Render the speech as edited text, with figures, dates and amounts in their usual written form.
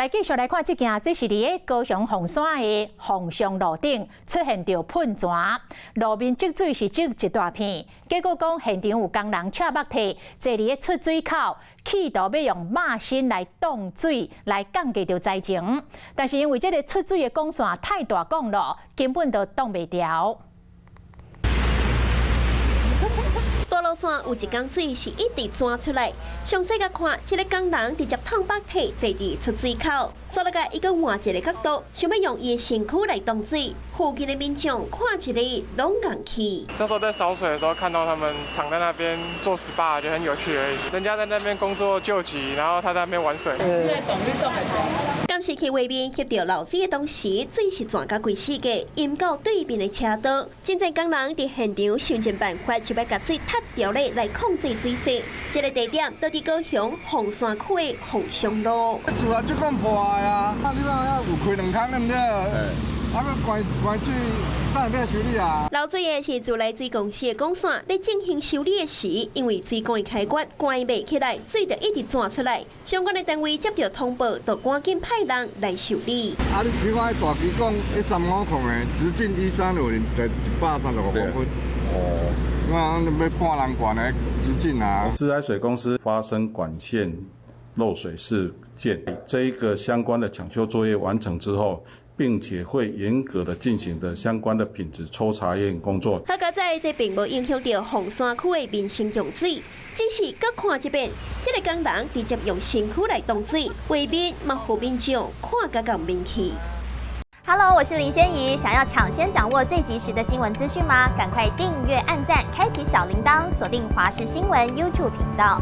來繼續來看這件，這是佇个高雄鳳山的鳳翔路頂出現著噴泉，路面積水是積一大片。結果講現場有工人赤目提坐佇个出水口，企圖欲用肉身來擋水，來降低著災情。但是因為這个出水的管線太大管囉，根本就擋袂牢。大路線有一工水是一直鑽出來，詳細共看，這个工人直接挵腹提坐佇出水口，煞落來伊閣換一个角度，想欲用伊的身軀來擋水。附近的民眾看一个攏𤢪去。這時候在掃水的時候，看到他們躺在那邊做 SPA，覺得很有趣而已。人家在那邊工作救急，然後他在那邊玩水。監視器畫面翕著漏水的當時，水是鑽甲規死角，淹到對面的車道。真濟工人佇現場想盡辦法，想欲共水踢掉咧來控制水勢。這个地點就佇高雄鳳山區的鳳翔路。厝啊，這款破的啊，啊你看遐有開兩空對毋對？啊，閣關關水，等下欲修理啊。漏水的是自來水公司的管線，咧進行修理的時，因為水管的開關關袂起來，水就一直鑽出來。相關的單位接著通報，就趕緊派人來修理。啊，你睇看彼大機管1350的，直徑1350，就136公分。哦。我講欲半人懸的直徑啊。自來水公司發生管線漏水事件，這一個相關的搶修作業完成之後，並且會嚴格的進行的相關的品質抽查驗工作。好佳哉，這並無影響著鳳山區的民生用水，只是閣看這遍，這个工人直接用身軀來擋水，畫面嘛予民眾看甲𤢪面去。 Hello，我是林仙怡。想要搶先掌握最及時的新聞資訊嗎？趕快訂閱、按讚、開啟小鈴鐺，鎖定華視新聞 YouTube 頻道。